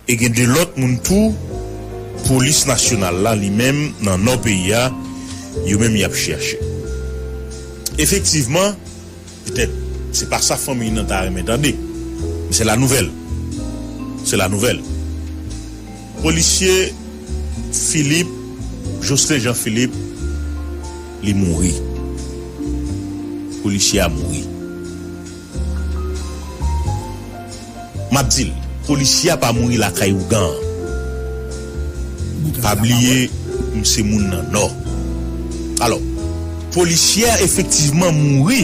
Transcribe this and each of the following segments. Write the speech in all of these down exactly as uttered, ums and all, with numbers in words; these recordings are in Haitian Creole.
E gen de lòt moun tou, polis nasyonal la li menm nan nò peyi a, yo menm y ap chèche. Efektivman, petèt, se pa sa fanmi nan ta renmen tande, men se la nouvèl. Se la nouvèl. Polisye Philippe, Jocelyn Jean Philippe, li mouri. Polisye a mouri. M ap di l, polisye a pa mouri lakay ougan an. Pa bliye, m se moun nan Nò. Alò, polisye a efektivman mouri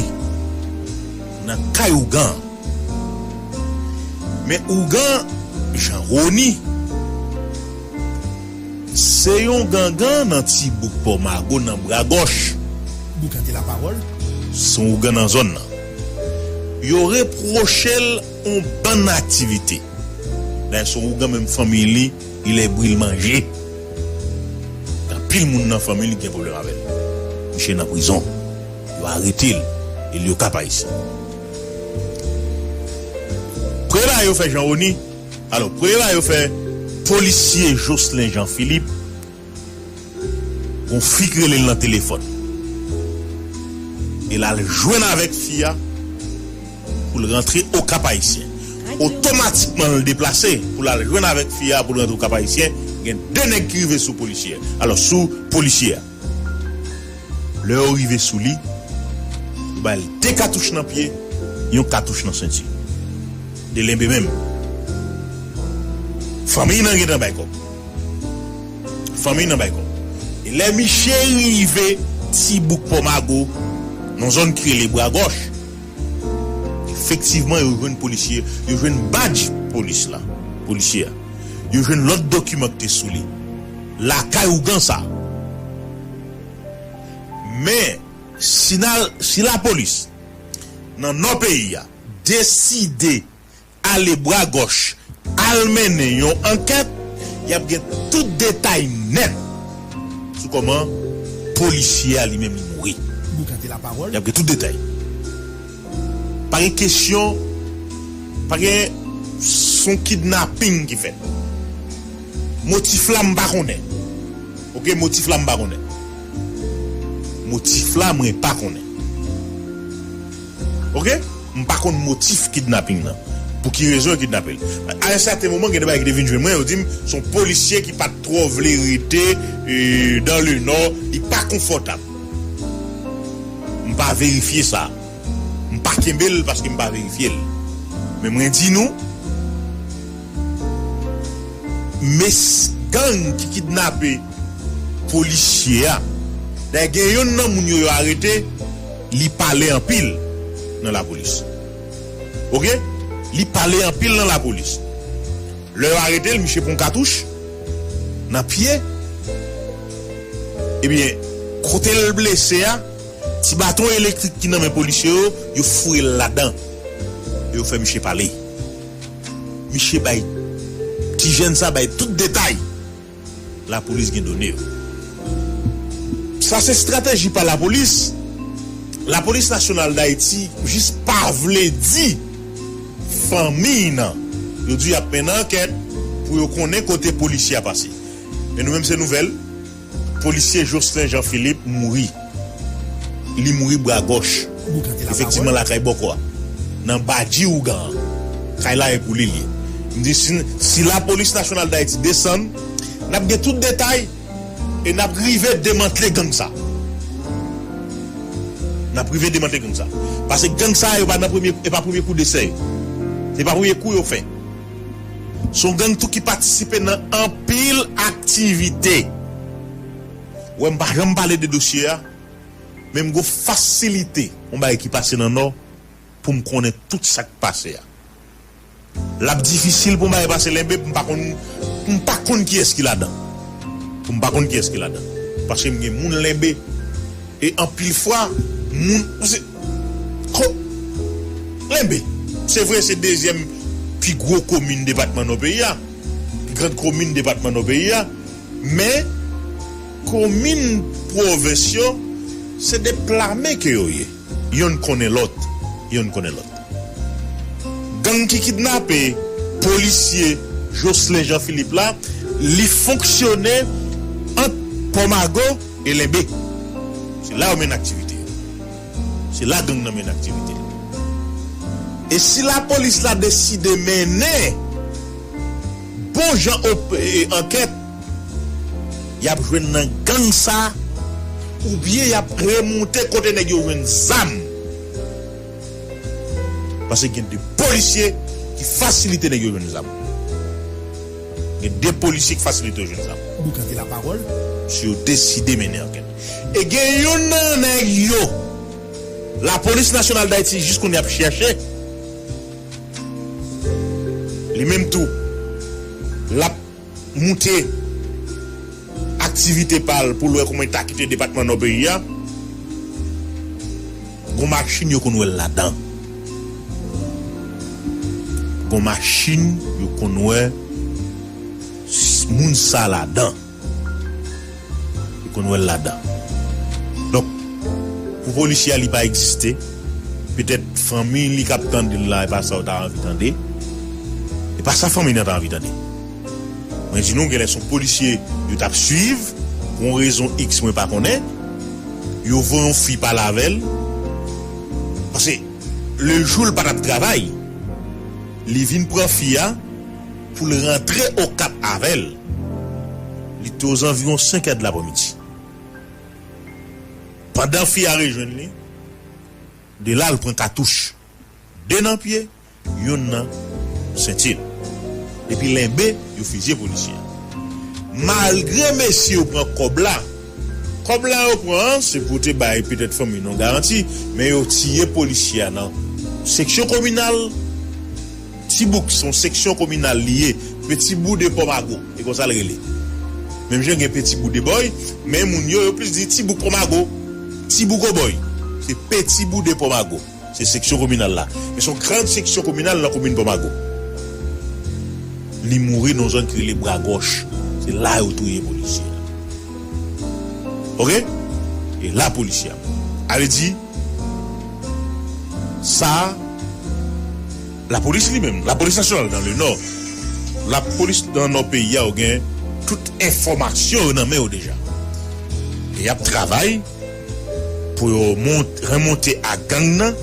nan kay ougan an. Men ougan Jean Rony, se yon gangan nan ti bouk Pòmago nan bra gòch. Boukan de lapawòl. Se yon ougan nan zòn nan. Yo repwoche l yon bann aktivite. Dayè, se yon ougan menm fanmi li, li lè bri l manje. Gen anpil moun nan fanmi li ki gen pwoblèm avè l. Misye nan prizon. Yo arete l. E li Okap Ayisyen. Premye bagay yo fè Jean Rony, alò, premye bagay yo fè polisye Jocelyn Jean Philippe, gon fi k rele l nan telefòn. E l al jwenn avèk fi a pou l rantre Okap Ayisyen. Otomatikman, l deplase pou l al jwenn avèk fi a pou l rantre Okap Ayisyen. Gen de nèg ki rive sou polisye a. Alò, sou polisye a. Lè yo rive sou li, yo ba l de katouch nan pye, yon katouch nan senti. De lenbe menm. Fanmi nan gentan bay kòb. Fanmi nan bay kòb. E lè misye rive ti bouk Pòmago, nan zòn ki rele Bra Gòch, efektivman, yo jwenn polisye, yo jwenn badj polis la, polisye a. Yo jwenn lòt dokiman ki te sou li. Lakay ougan sa. Men, si n al, si lapolis, nan nò peyi a, deside ale Bra Gòch, al mennen yon ankèt, y ap gen tout detay nèt sou kòman polisye a li menm li mouri. Boukan de lapawòl. Y ap gen tout detay. Pa gen kesyon, pa gen, se yon kidnaping ki fèt. Motif la, m pa konnen. Oke, motif la, m pa konnen. Motif la, mwen pa konnen. Oke? M pa konn motif kidnaping nan. Pou ki rezon yo kidnape l. A yon sèten moman, gen de bagay ki te vin jwenn mwen, yo di m, se yon polisye ki pa t twò vle rete, e, dans le Nord, li pa konfòtab. M pa verifye sa. M pa kenbe l paske m pa verifye l. Men mwen di nou, mes gang ki kidnape polisye a. Dayè, gen youn nan moun yo, yo arete, li pale anpil nan lapolis. Oke? Li pale anpil nan lapolis. Lè yo arete l, misye pran katouch nan pye. Ebyen, kote l blese a, ti baton elektrik ki nan men polisye yo, yo foure l ladan. E yo fè misye pale. Misye bay, ti jèn sa bay tout detay. Lapolis gen done yo. Sa se estrateji pa lapolis. Lapolis Nasyonal Dayiti jis pa vle di fanmi nan. Yo di y ap mennen ankèt pou yo konnen kote polisye a pase. Men nou menm se nouvèl. Polisye Jocelyn Jean Philippe mouri. Li mouri bra gòch. Efektivman, lakay bòkò a. Nan badji ougan an. Kay la e pou li l ye. M di, si, si lapolis nasyonal Dayiti desann, n ap gen tout detay e n ap rive demantle gang sa. N ap rive demantle gang sa. Paske gang sa yo pa nan premye, e pa premye kou desè yo. Se pa premye kou yo fè. Se yon gang tou ki patisipe nan anpil aktivite. Wè, m pa janm pale de dosye a, men m gon fasilite yon bagay ki pase nan Nò pou m konnen tout sa k pase a. L ap difisil pou m bay pase Lenbe, pou m pa konn, pou m pa konn kiyès ki ladan. Pou m pa konn kiyès ki ladan. Paske m gen moun Lenbe. E anpil fwa, moun, se, ko, Lenbe. Se vre, se dezyèm pi gwo komin depatman Nò peyi a. Pi grann komin depatman Nò peyi a. Men, komin pwovens yo, se de plame ke yo ye. Yonn konnen lòt, yonn konnen lòt. Gang ki kidnape polisye Jocelyn Jean Philippe la, li fonksyone ant Pòmago e Lenbe. Se la yo mennen aktivite. Se la gang nan mennen aktivite. E si lapolis la deside mennen bon jan op- e, ankèt, y ap jwenn nan gang sa, oubyen y ap remonte kote nèg yo jwenn zam. Paske gen de polisye ki fasilite nèg yo jwenn zam. Gen de polisye ki fasilite yo jwenn zam. Boukante lapawòl. Si yo deside mennen ankèt. E gen youn nan nèg yo, Lapolis Nasyonal d Ayiti jis kounye a ap chèche. Li menm tou, l ap moute aktivite pa l pou l wè kòman l ta kite depatman Nò peyi a. Gon machin yo konn wè l ladan. Gon machin yo konn wè s- moun sa ladan. Yo konn wè l ladan. Donk, pou polisye a, li pa egziste. Petèt fanmi li k ap tande l la, e pa sa yo ta anvi tande. E pa sa fanmi nan ta anvi tande. Mwen di nou, genlè se yon polisye yo t ap swiv, pou yon rezon X mwen pa konnen. Yo voye yon fi pale avè l. Paske, le jou l pa t ap travay, li vin pran fi a pou l rantre Okap avè l. Li te ozanviwon senk è de lapremidi. Pandan fi a rejwenn li, de la l pran katouch. De nan pye, youn nan senti l. Epi Lenbe, yo fizye polisye a. Malgre mesye yo pran kòb la, kòb la yo pran an, se pou te bay petèt fanmi nan garanti, men yo tiye polisye a nan seksyon kominal. Tibouk se yon seksyon kominal li ye, Petibou de Pòmago, e konsa l rele. Menm jan gen Petibou de Bòy, men moun yo, yo plis di Tibouk Pòmago, Tibouk Obòy. Se Petibou de Pòmago. Se seksyon kominal la. Men se yon gran seksyon kominal nan komin Pòmago. Li mouri nan yon zòn ki rele Bwa Gòch. Se la yo touye polisye a. Oke? E la polisye a. A vle di, sa, lapolis li menm, lapolis nasyonal nan le Nò, lapolis nan Nò peyi a, yo gen tout enfòmasyon yo nan men yo deja. E y ap travay pou yo mont- remonte ak gang nan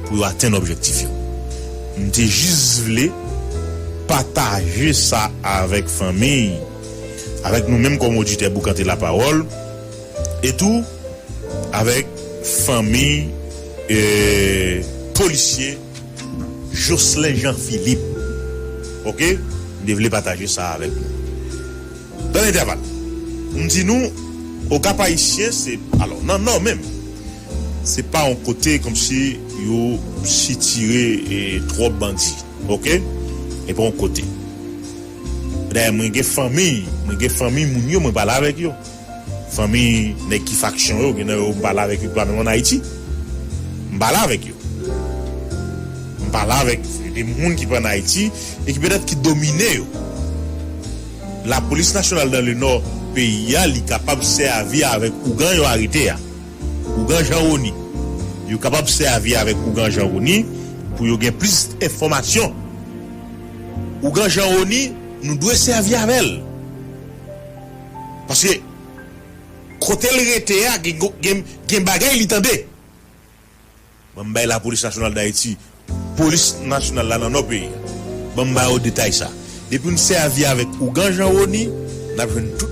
pou yo atenn objektif yo. M te jis vle pataje sa avèk fanmi, avèk nou menm kòm oditè Boukante Lapawòl, e tou avèk fanmi, e, polisye Jocelyn Jean Philippe. Oke? M te vle pataje sa avèk nou. Dans l'intervalle, m di nou, Okap Ayisyen, se, alò, nan Nò menm, se pa yon kote kòmsi yo sitire, e, twòp bandi, oke? E pa yon kote. Dayè, mwen gen fanmi, mwen gen fanmi moun yo, mwen pale avèk yo. Fanmi nèg ki faksyon yo, gen nan yo m pale avèk yo ki pa menm ann Ayiti. M pale avèk yo. M pale avèk de moun ki pa ann Ayiti e ki petèt ki domine yo. Lapolis nasyonal dans le Nò peyi a, li kapab sèvi avèk ougan yo arete a. Ougan Jean Rony. Yo kapab sèvi avèk ougan Jean Rony pou yo gen plis enfòmasyon. Ougan Jean Rony, nou dwe sèvi avè l. Paske kote l rete a, gen, gen, gen bagay li tande. Ban m bay Lapolis Nasyonal d Ayiti, Polis Nasyonal la nan Nò peyi a. Ban m ba yo detay sa. Depi n sèvi avèk ougan Jean Rony, n ap jwenn tout